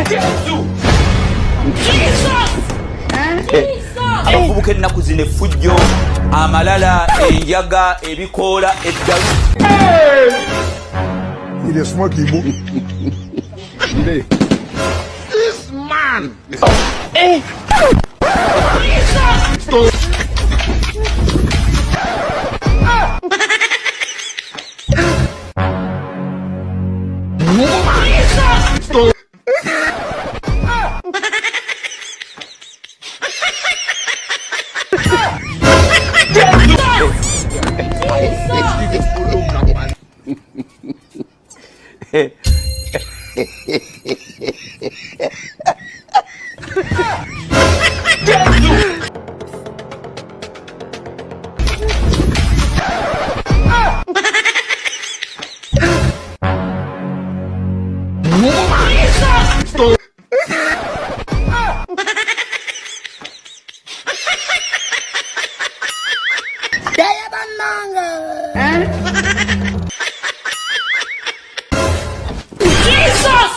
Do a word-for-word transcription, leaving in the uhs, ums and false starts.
Jezu! Jesus! Jesus! Abavubuka ennaku zino effujjo, amalala, enjaga, ebikoola, eddalu. Ni laisse-moi qui bon. This man! Dèyè bann mango. Hein? Jesus!